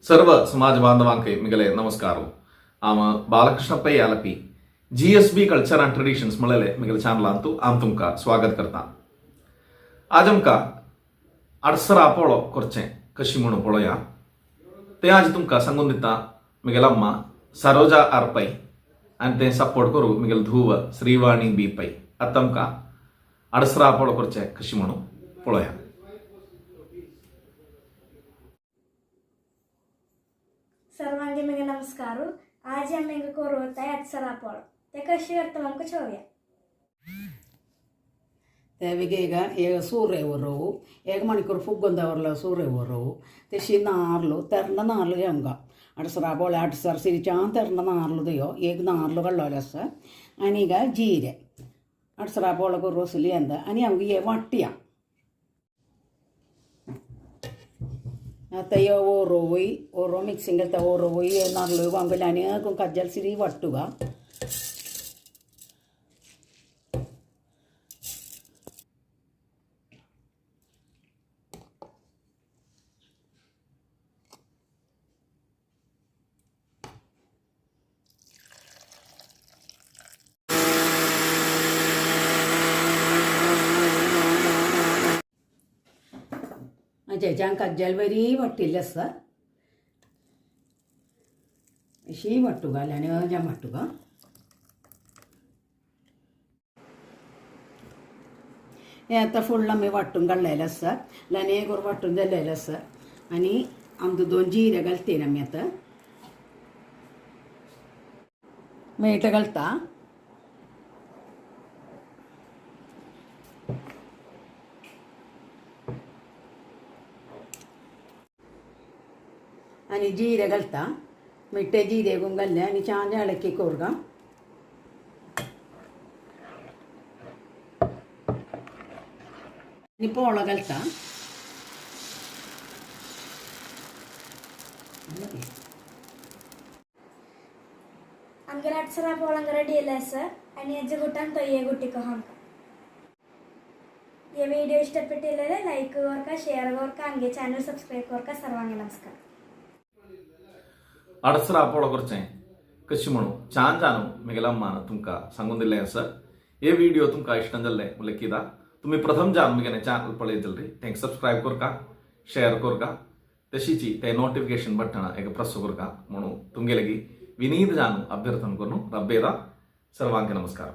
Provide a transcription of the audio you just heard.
सर्व समाज बांधवांक मिगले नमस्कार. आम Balakrishna Pai Alleppey GSB culture and traditions म्हणलेले मिगले चॅनल अंतु आम तुमकां स्वागत करता. आज आमकां अडसरा पोळो करचें कशी म्हणून पळोवया. ते आज तुमकां सांगून दिता मिगेल अम्मा सरोजा आर पै आनी ते सपोर्ट करूं मिगेल धुव श्रीवाणी बी पै. आतां आमकां अडसरा पोळो करचें कशी म्हणून पळोवया. सर्वांगे मेगे नमस्कार. आज आमी कोरवताय अटसरा पोळो, ते कशी करता आमकां चोवया. ತೇವಿಗೆ ಈಗ ಸೂರ್ಯ ಒರವು ಏಕ ಮಣಿಕ್കൂർ ಫುಗ್ಗೊಂದವರ್ಲ ಸೂರ್ಯ ಒರವು തെശി നാർലു തെരണ്ട നാർലു ഞങ്ക അടസറ പോലെ അടസർ സിരിച്ചാൻ തെരണ്ട നാർലു തെയ്യോ ഏക നാർലു കള്ളോലസ് അനീക ജീരെ അടസറ പോലെ കുറോസിലി എന്താ അനി നമുക്ക് വട്ടിയ തയ്യോ ഓറോയി ഓരോ മിക്സിംഗ് ഓറോയി നാർലു വാങ്ങല അനേകം കജ്ജൽ സിരി വട്ടുക. ചേച്ചാൻ കജ്ജൽ വരീ വട്ടില്ല സർ, she വട്ടുക അല്ല ഞാൻ വട്ടുക. ഏത്ത ഫുള്ളമ്മ വട്ടും കള്ളേലസ് ലനേകുർ വട്ടും ജല്ലേലസ് അനി അന്തുദോൻ ജീര കൽത്തീനമ്മയത്ത് മീട്ട കൽത്താ. आणि जिरे घालता मिठे जिरे घालले आणि छान इळकी कोरगा. आणि पोळा घालता. आमगेर अटसरा पोळो रेडी येयले आसा आनी हेजे गुटान तोये गुट्टी आमकां. ഈ വീഡിയോ ഇഷ്ടപ്പെട്ടില്ലേ ലൈക്ക് കോർക്ക, ഷെയർ കോർക്ക, അങ്കെ ചാനൽ സബ്സ്ക്രൈബ് കോർക്ക. സർവാംഗ നമസ്കാരം. अडसरा पोळो करचें कशी म्हणून छान जाणू मिगेल अम्मान तुमकां सांगून दिल्लें आसा. हे व्हिडिओ तुमकां इश्टन जाल्लें म्हणल्यार कित्याक तुमी प्रथम जावन मिगेलें चॅनल पळयत जाल्यार तेंक सबस्क्रायब करका, शेअर करका, तशीच ते नोटिफिकेशन बटन एक प्रेस करका म्हणून तुमगेले विनीत जानू अभ्यर्थन करून रब्बेदा. सर्वांक नमस्कार.